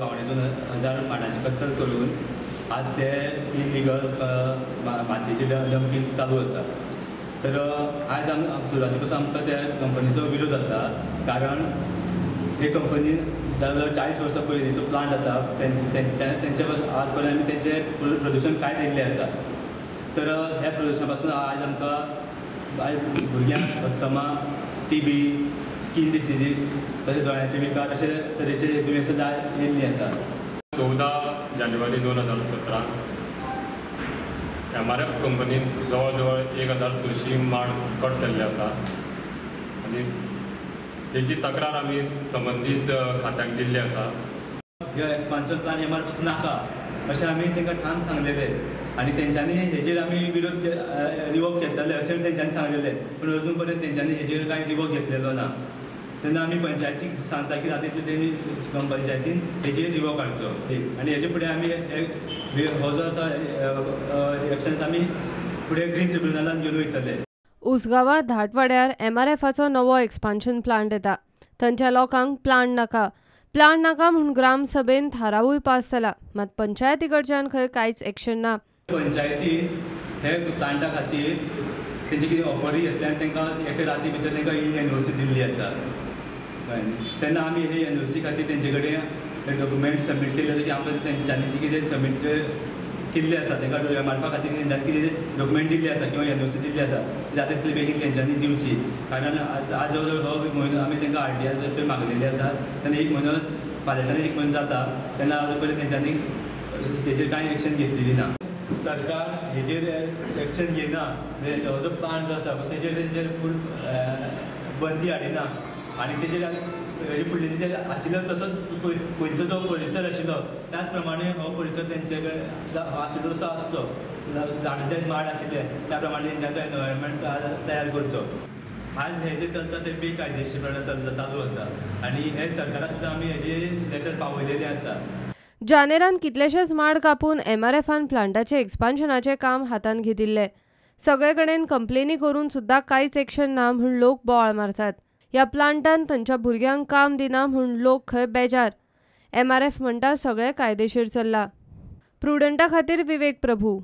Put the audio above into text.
1,750 माडांची कत्तल करून आज ते इलिगल मातयेचे डंपींग चालू आसा. तर आज आम सुरवाती पासून आमकां त्या कंपनीचो विरोध आसा, कारण हे कंपनीन जवळ 40 वर्सां पयलींचो प्लांट आसा, तेंच्या आज पर्यंत आमी तेंचें प्रदुशण कांयच येयल्लें आसा. तर ह्या प्रदुशणा पासून आज आमकां आयज भुरग्यांक अस्थमा, टीबी, स्कीन डिसिजीस तशें दोळ्यांचे विकार अशे तरेचे दुयेंसां येयल्लीं आसा. 14 जानेवारी 2017 MRF कंपनीन जवळ जवळ 1600 माड कट केल्ले आसा आनी तेची तक्रार आमी संबंदीत खात्याक दिल्ली आसा. हे एक्सपान्शन प्लान MRF नाका अशें आमी तांकां ठाम सांगलेलें आनी तेंच्यांनी हेजेर आमी विरोध रिवोक घेतले अशें तेंच्यांनी सांगलेलें, पूण अजून पर्यंत तेंच्यांनी हेजेर कांय रिवोक घेतलेलो ना. तेन्ना आमी पंचायतीक सांगता की जाता तितले तेणी पंचायतीन हेजेर रिवोक काडचो आनी हेजे फुडें आमी हो जो आसा एक्शन्स आमी फुडें ग्रीन ट्रिब्युनलान घेवन वयतले. उसगांवां धाटवाड्यार MRFाचो नवो एक्सपान्शन प्लांट येता. थंयच्या लोकांक प्लांट नाका, प्लांट नाका म्हूण ग्रामसभेन थारावूय पास जाला, मात पंचायती कडच्यान खंय कांयच एक्शन ना. पंचायतीन हे प्लांटा खातीर तेंचे कितें ऑफरी घेतले आनी तांकां एके राती भितर तांकां ही NOC दिल्ली आसा. तेन्ना आमी हे NOC खातीर तेंचे कडेन डॉक्युमेंट सबमीट केल्ले आसा की आमकां तेंच्यांनी कितें सबमीट केल्ले आसा, तांकां MRFा खातीर तेंच्यांनी कितें डॉक्युमेंट दिल्ले आसा किंवा NOC दिल्ली आसा, जाता तितले बेगीन तेंच्यांनी दिवची. कारण आज जवळ जवळ हो म्हयनो आमी तांकां RTI मागलेली आसा, तेन्ना एक म्हयनो फाल्यांच्यान एक म्हयनो जाता, तेन्ना आजून पर्यंत तेंच्यांनी तेजेर कांय एक्शन घेतलेली ना. सरकार हेजेर एक्शन घेयना, हो जो प्लांट जो आसा तेजेर तेंचेर फूल बंदी हाडिना आनी तेजेर हेजे फुडले जे आशिल्लो तसोच पयलींचो जो परिसर आशिल्लो त्याच प्रमाणे हो परिसर तेंचे कडेन आशिल्लो तसो आसचो, झाडांचे माड आशिल्ले त्या प्रमाणे तेंच्यांनी एनवायरमेंट तयार करचो. आज हे जे चलता ते बेकायदेशीरपणान चलता चालू आसा आनी हे सरकाराक सुद्दां आमी हेजे लेटर पावयलेले आसा. जानेरान कितलेशेच माड कापून MRFान प्लांटाचे एक्सपान्शनाचें काम हातांत घेतिल्लें. सगळे कडेन कंप्लेनी करून सुद्दां कांयच एक्शन ना म्हूण लोक बोवाळ मारतात. ह्या प्लांटान थंयच्या भुरग्यांक काम दिना म्हूण लोक खंय बेजार. MRF म्हणटा सगळें कायदेशीर चल्लां. प्रुडंटा खातीर विवेक प्रभू.